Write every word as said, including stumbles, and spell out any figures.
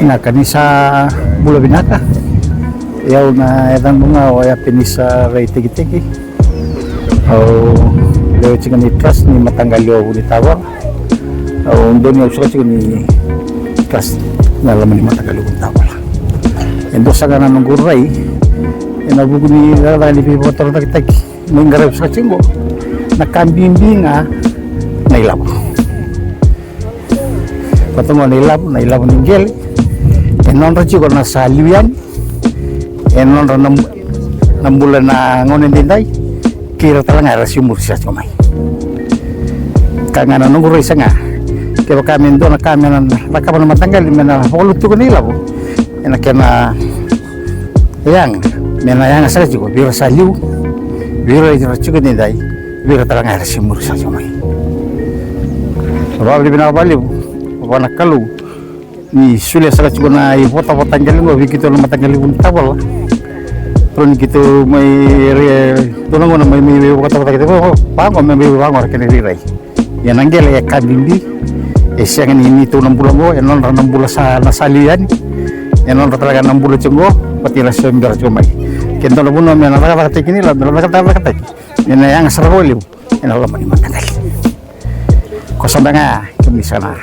Na ka ni sa bula vinaka. Au na yacaqu ga o Epenisa Raitekiteki. Au lewe tiko ni trust ni mataqali o Vunitavola. Au donu au saka tiko ni trust na loma ni mataqali o Vunitavola. E dua saka na noqu rai ena vuku ni cakacaka ni veivakatorocaketaki. Mai qaravi saka tiko na ka bibi ga na ilavo. Vata ga na ilavo, na ilavo ni qele. E nodra tiko na sa liu yani. E nodra na, na bula na gauna daidai. Kei ira tale ga era se muri saka tiko mai. Ka ga na noqu rai saka ga. Kevaka me dua na ka me na cakava na mataqali me na vakalutu tiko na ilavo. Ena kena yaga me na yaga saka tiko vei ira sa liu, vei ira era tiko daidai, vei ira tale ga era se muri saka tiko mai. Vakavinavinaka vakalevu vua na Kalou ni solia saka tiko na ivotavota qele qo vei keitou na mataqali Vunitavola. Rau ni keitou mai re dua na gauna mai mai veivakatavata keitou vaqo me mai vaqo era kena rairai. Ia na qele e ka bibi. E sega ni neitou na bula qo, e nodra na bula sa na sa liu yani. E nodra tale ga na bula tiko qo, vata ira se bera tiko mai. Ke dua na vanua me na cakacakataki ni ilavo, me na cakacakataki, me na yaga sara vakalevu ena loma ni mataqali. Ko sa beka ga, kemuni sa na